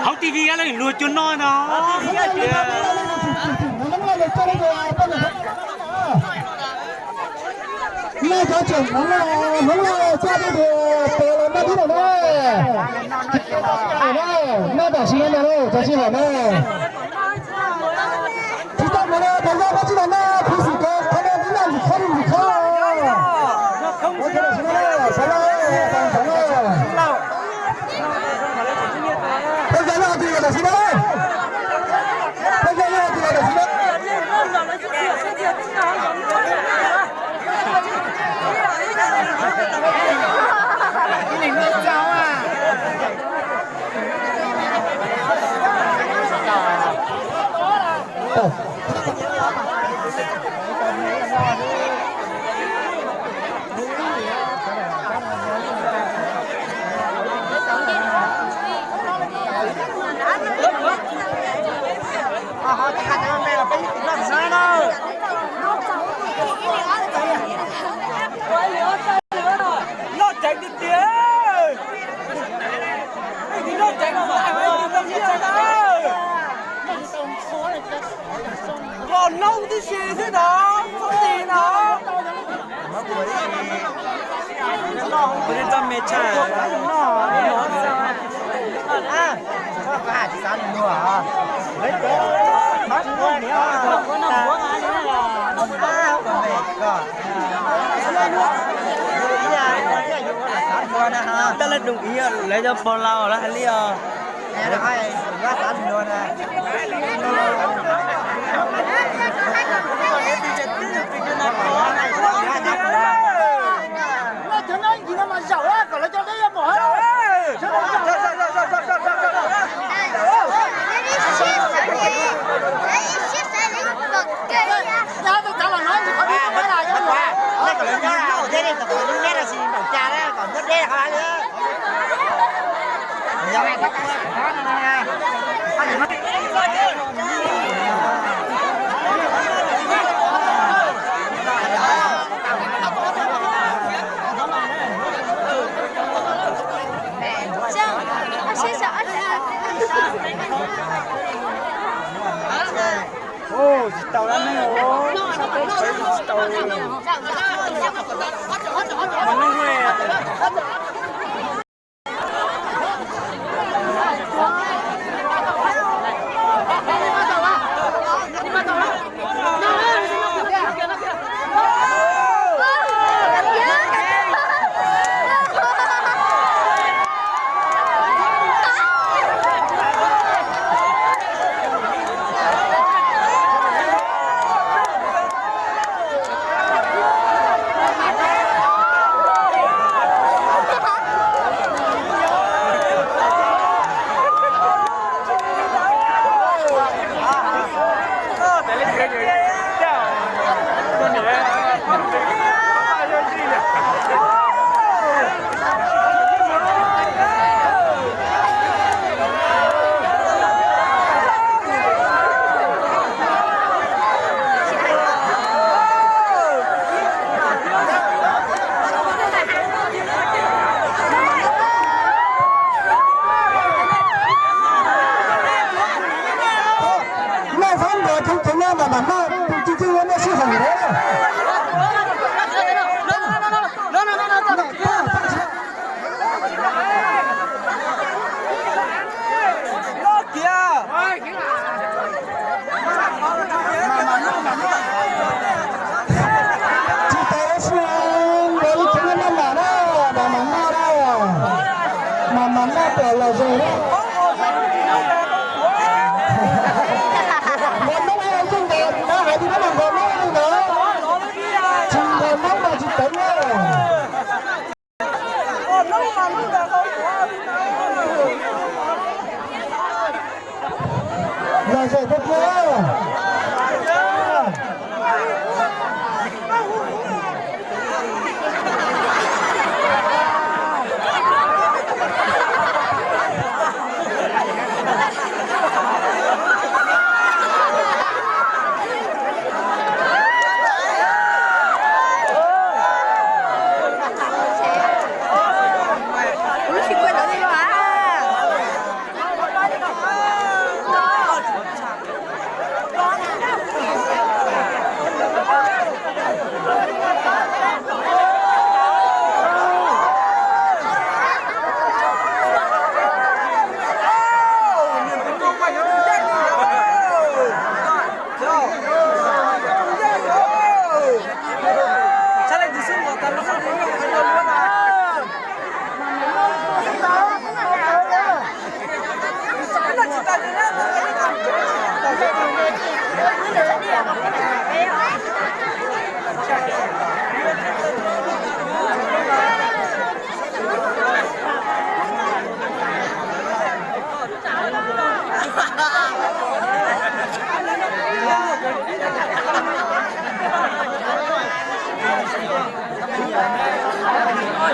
Hauv T V luag cuag no no. Nej cov tseem hmoov no, hmoov no coj tej tus tes los noj tib lawm na. Noj tam sim no ntag lauj, cov sij hawm no. Tsis tau mus no, cov zaj koj tsis tau noj, khuv xim kawg, qhov no tib noj ntxim qhab li ntxim qhab. Sawv daws, sawv daws, sawv daws. Peb yog yog tus tam sim no, peb yog yog tus tam sim no. Noj ceev tiag tiag. Noj ceev, los noob tib si xwb no, txhob tig no. Ua li txoj me tshaj. Taj laj doo ib lawv cov pog laus lawv hais li os. Tsis tau dab neeg os, tsis tau, tsis tau. Noj fab nrov coob coob no mas mam noj, tus coob coob no noj sij hawm lawm. Tsis tas ib xwb, nrog ib tug noj maj mam na, mam mam noj na, mam mam noj plam los zoo na. Nkaus noob, nkaus noob, nkaus noob, nkaus noob, tsis nkaus noob mas tsis teev na. Los ze koj kiag.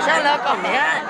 Lawv kom niam.